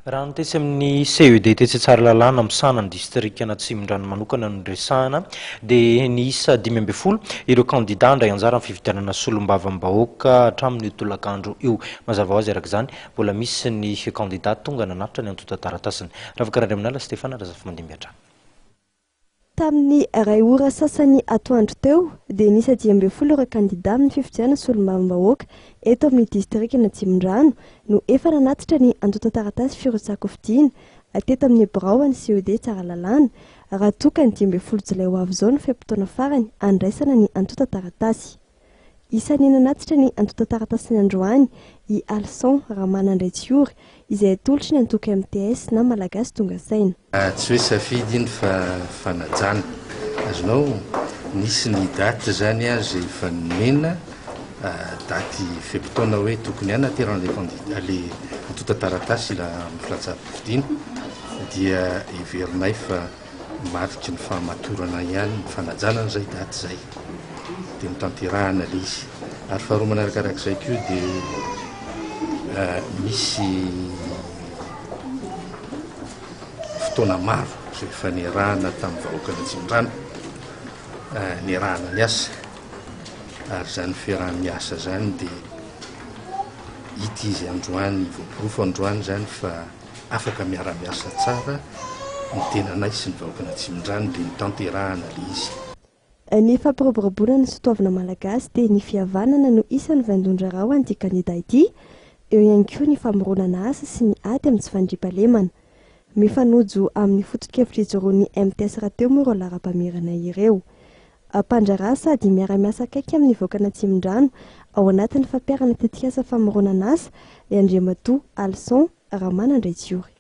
Raha ny tetsy amin'ny CED tetsy Tsaralalàna misahana ny distrikan'Atsimondrano manokana no resahana dia niisa 15 ireo kandida handray anjara amin'ny fifidianana solombavambahoaka hatramin'io tolakandro io. Mazava ho azy araka izany, mbola misy ny kandida tonga nanatitra ny antontan-taratasiny. Ravaka Randriamanala, Stéphane Razafimandimby hatrany. Tamin'ny iray ora sasany atoandro teo dia niisa 15 ireo kandida amin'ny fifidianana solombavambahoaka eto amin'ny distrikan'Atsimondrano no efa nanatitra ny antontan-taratasy firotsahan-kofidina teto amin'ny birao an'ny CED Tsaralalàna raha toa ka ny 15 jolay ho avy izao no fe-potoana farany handraisana ny antontan-taratasy. Isan'ny nanatitra ny antontan-taratasiny androany i Alson Ramanandraitsiory, izay atolotry ny antoko mts na Malagasy Tonga Saina. Tsy hoe safidy iny fa fanajana. Azonao? Nisy ny daty izany izay efa nomena, daty fe-potoana hoe tokony hanaterana ilay kandida, ilay antontan-taratasy ila amin'ny filatsahan-kofidina dia heverinay fa Mariky ny fahamatorana ihany ny fanajana an'izay daty izay dia notanterahana ilay izy. Ary faharoa manarakarak'izay koa dia misy fotoana maro izay efa niarahana tamin'ny vahoakan'Atsimondrano, niarahana niasa ary izany fiaraha-miasa izany dia hita izy androany, voaporofo androany izany fa Afaka miara-miasa tsara ny tenanay sy ny vahoakan'Atsimondrano dia notanterahana ilay izy. Ny fampiroboroboana ny soatoavina malagasy dia ny fihavanana no isan'ny vaindohan-draharaha ho an'ity kandida ity. Eo ihany koa ny famoronana asa sy ny ady amin'ny tsy fandriampahalemana. Mifanojo amin'ny foto-kevitra ijoroan'ny mts rahateo moa ireo laharam-pahamerana ireo. Mpandraharaha sady miara-miasa akaiky amin'ny vahoakan'Atsimondrano ao anatin'ny fampiharana tetikasa famoronana asa i Andriamatoa Alson Ramanandraitsiory.